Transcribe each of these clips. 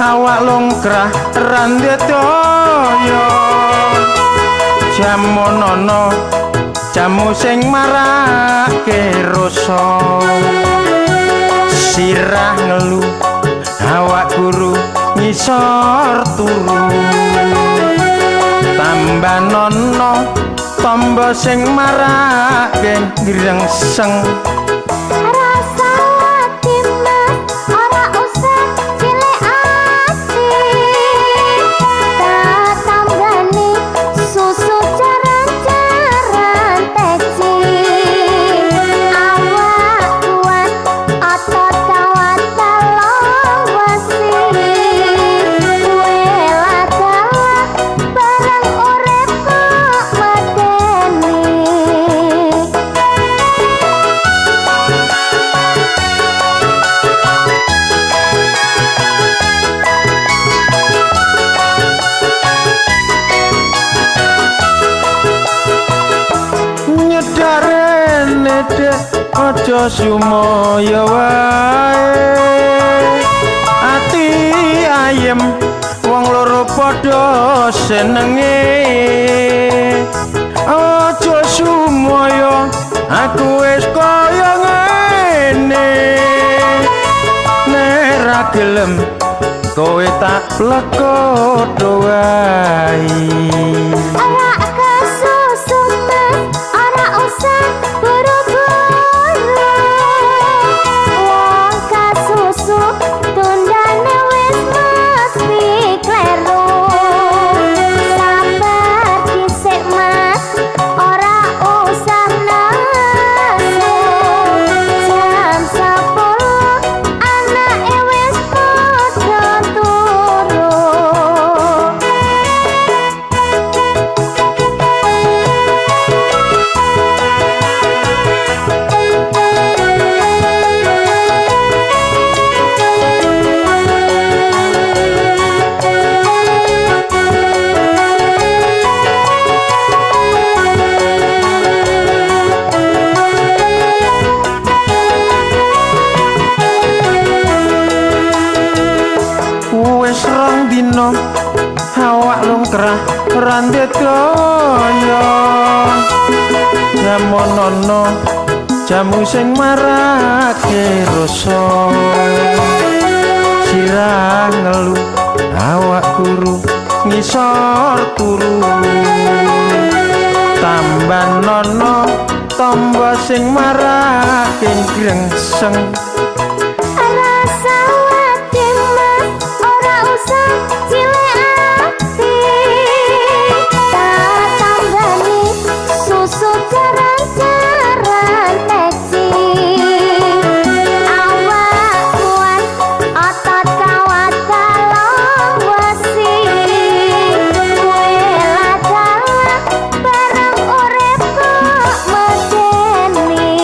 awak longkrah randhe daya. Jamonono jamu sing marake rasa. Sirah ngelu awak guru ngisor turu. Tambah nono tombo sing marake grengseng. Rasa wedi Mas ora usah cilik ati. Tak tambani susu jaran-jaran peci. Awak kuat otot kawat balong wesi. Wela dalah bareng urip kok medeni. Nyedarene dek aja sumoyo wae. Ati ayem wong loro padha senenge. Aja sumoyo aku wis kaya ngene. Nek ra gelem kowe tak plekodo wae. Ora kesusu Mas, ora usah buru-buru. Wong kasusu tundane wis mesti kleru. Sabar dhisik Mas, ora usah nesu. Jam 10 anake wis padha turu. Wis rong dina awak longkrah randhe daya. Jamonono jamu sing marake rasa. Sirah ngelu awak guru ngisor turu. Tambah nono tombo sing marake grengseng. Rasa wedi Mas, ora usah cilik ati. Tak tambani susu jaran-jaran peci. Awak kuat otot kawat balong wesi. Wela dalah bareng urip kok medeni.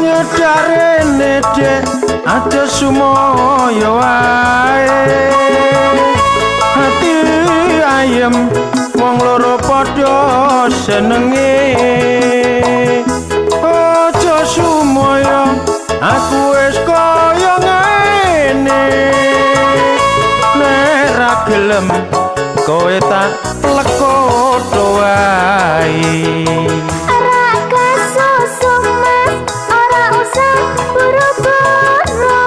Nyedarene dek aja sumoyo wae. Ati ayem wong loro padha senenge. Aja sumoyo aku wis kaya ngene. Nek ra gelem kowe tak plekodo wae. Ora kesusu Mas, ora usah buru-buru.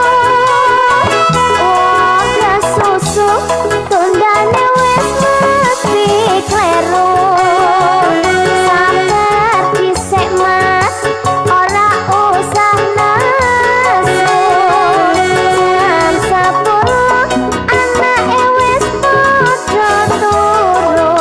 Wong kesusu tundane wis mesti kleru. Sabar dhisik Mas, ora usah nesu. Jam 10 anake wis padha turu.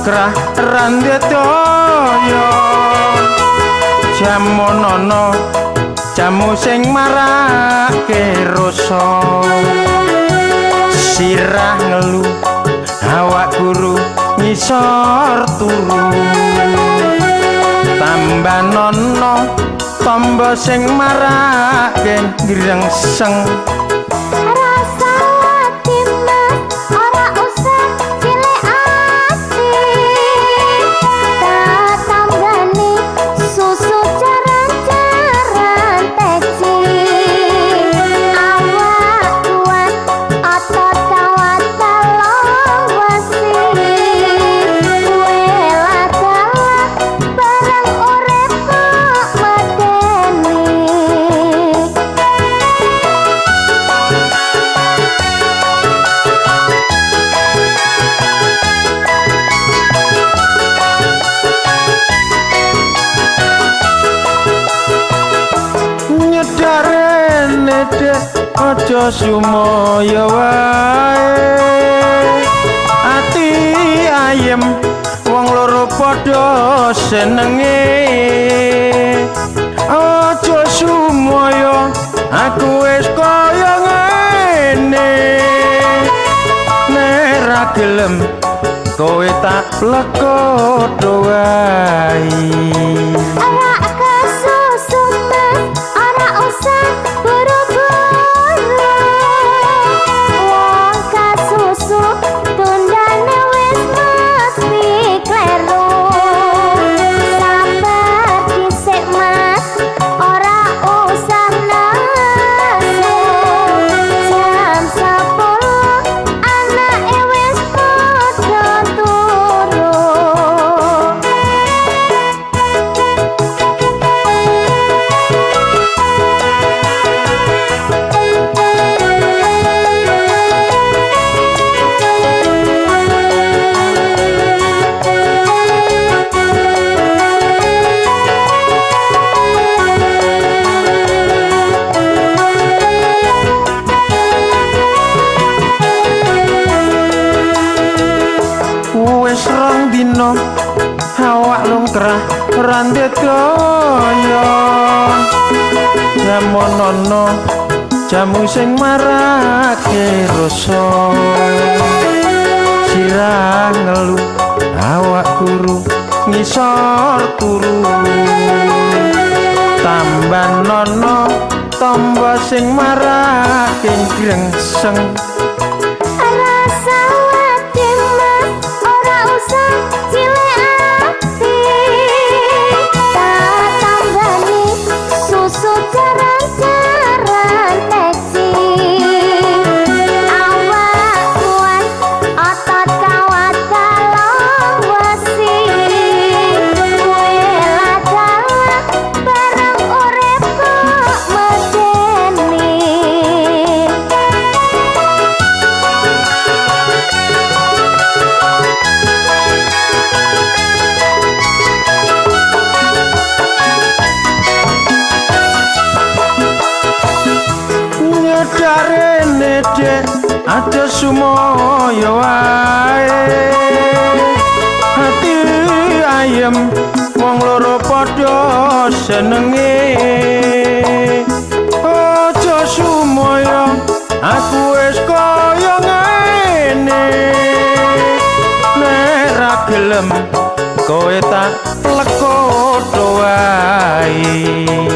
lungkrah ra daya. Jamonono jamu sing marake rasa, sirah ngelu awak guru ngisor turu. Tambah nono tombo sing marake grengseng. Rasa ati Mas ora usah cilik ati, tak tambani susu jaran-jaran peci. Awak kuat otot kawat balong wesi, welah dalah bareng urip kok medeni. Nyedarene dek aja sumoyo wae, ati ayem wong loro padha senenge. Aja sumoyo aku wis kaya ngene, nek ra gelem kowe tak plekodo wae. Ora kesusu Mas, ora usah buru-buru. Wong kasusu tundane wis mesti kleru. Sabar dhisik Mas, ora usah nesu. Jam 10 anake wis padha turu. Wis rong dina awak lungkrah ra daya. Jamonono jamu sing marake rasa, sirah ngelu awak guru ngisor turu. Tambah nono tombo sing marake grengseng. Rasa ati Mas ora usah cilik ati, tak tambani susu jaran-jaran peci. Awak kuat otot kawat balong wesi, welah dalah bareng urip kok medeni. Nyedarene dek aja sumoyo wae, ati ayem wong loro padha senenge. Aja sumoyo aku wis kaya ngene, nek ra gelem kowe tak plekodo wae.